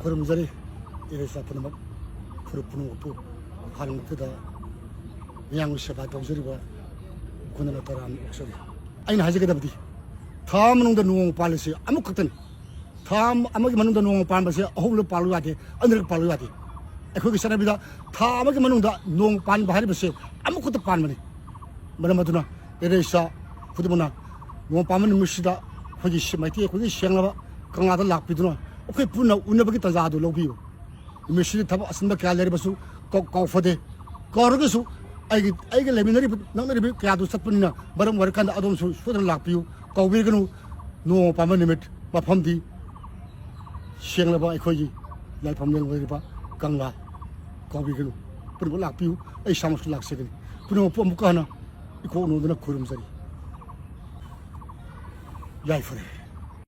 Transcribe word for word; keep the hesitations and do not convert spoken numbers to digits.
ꯈꯨꯔꯨꯝꯖꯔꯤ꯫ ꯏꯔꯩꯆꯥ ꯄꯨꯝꯅꯃꯛ, ꯐꯨꯔꯨꯞ ꯄꯨꯝꯅꯃꯛꯄꯨ ꯍꯥꯟꯅꯃꯛꯇꯗ ꯃꯤꯌꯥꯝꯒꯤ ꯁꯦꯕꯥ ꯇꯧꯖꯔꯤꯕ ꯈꯨꯟꯅ ꯇꯔꯥꯝꯅ ꯑꯣꯛꯆꯔꯤ꯫ ꯑꯩꯅ ꯍꯥꯏꯖꯒꯗꯕꯗꯤ, ꯊꯥ ꯃꯅꯨꯡꯗ ꯅꯣꯡ ꯄꯥꯜꯂꯤꯁꯤ ꯑꯃꯨꯛꯈꯛꯇꯅꯤ꯫ ꯊꯥ ꯑꯃꯒꯤ ꯃꯅꯨꯡꯗ ꯅꯣꯡ ꯄꯥꯟꯕꯁꯦ ꯑꯍꯨꯝꯂꯛ ꯄꯥꯜꯂꯨ ꯌꯥꯗꯦ, ꯑꯅꯤꯔꯛ ꯄꯥꯜꯂꯨ ꯌꯥꯗꯦ꯫ ꯑꯩꯈꯣꯏꯒꯤ ꯆꯠꯅꯕꯤꯗ ꯊꯥ ꯑꯃꯒꯤ ꯃꯅꯨꯡꯗ ꯅꯣꯡ ꯄꯥꯟꯕ ꯍꯥꯏꯔꯤꯕꯁꯦ ꯑꯃꯨꯛꯈꯛꯇ ꯄꯥꯟꯕꯅꯤ꯫ ꯃꯔꯝ ꯑꯗꯨꯅ ꯏꯔꯩꯆꯥ ꯈꯨꯗꯤꯡꯃꯛꯅ ꯅꯣꯡ ꯄꯥꯟꯕ ꯅꯨꯃꯤꯠꯁꯤꯗ ꯑꯩꯈꯣꯏꯒꯤ ꯁꯤ-, ꯃꯩꯇꯩ ꯑꯩꯈꯣꯏꯒꯤ ꯁꯦꯡꯂꯕ ꯀꯪꯂꯥꯗ ꯂꯥꯛꯄꯤꯗꯨꯅ ꯑꯩꯈꯣꯏ ꯄꯨꯟꯅ ꯎꯅꯕꯒꯤ ꯇꯥꯟꯖꯥ ꯑꯗꯨ ꯂꯧꯕꯤꯌꯨ꯫ ꯅꯨꯃꯤꯠꯁꯤꯗ ꯊꯕꯛ ꯑꯆꯤꯟꯕ ꯀꯌꯥ ꯂꯩꯔꯕꯁꯨ ꯀꯥꯎ-, ꯀꯥꯎꯐꯗꯦ꯫ ꯀꯥꯎꯔꯒꯁꯨ ꯑꯩꯒꯤ, ꯑꯩꯒ ꯂꯩꯃꯤꯟꯅꯔꯤꯕ, ꯅꯛꯅꯔꯤꯕ ꯀꯌꯥꯗꯨ ꯆꯠꯄꯅꯤꯅ ꯃꯔꯝ ꯑꯣꯏꯔꯀꯥꯟꯗ ꯑꯗꯣꯝꯁꯨ ꯁꯣꯏꯗꯅ ꯂꯥꯛꯄꯤꯌꯨ꯫ ꯀꯥꯎꯕꯤꯒꯅꯨ꯫ ꯅꯣꯡꯃ ꯄꯥꯟꯕ ꯅꯨꯃꯤꯠ, ꯃꯐꯝꯗꯤ ꯁꯦꯡꯂꯕ ꯑꯩꯈꯣꯏꯒꯤ ꯂꯥꯏꯐꯝ ꯂꯦꯟ ꯑꯣꯏꯔꯤꯕ ꯀꯪꯂꯥ꯫ ꯀꯥꯎꯕꯤꯒꯅꯨ꯫ ꯄꯨꯝꯅꯃꯛ ꯂꯥꯛꯄꯤꯌꯨ꯫ ꯑꯩ ꯏꯁꯥꯃꯛꯁꯨ ꯂꯥꯛꯆꯒꯅꯤ꯫ ꯄꯨꯝꯅꯃꯛꯄꯨ ꯑꯃꯨꯛꯀ ꯍꯟꯅ ꯏꯀꯣꯛ ꯅꯣꯟꯗꯨꯅ ꯈꯨꯔꯨꯝꯖꯔꯤ꯫ ꯌꯥꯏꯐꯔꯦ꯫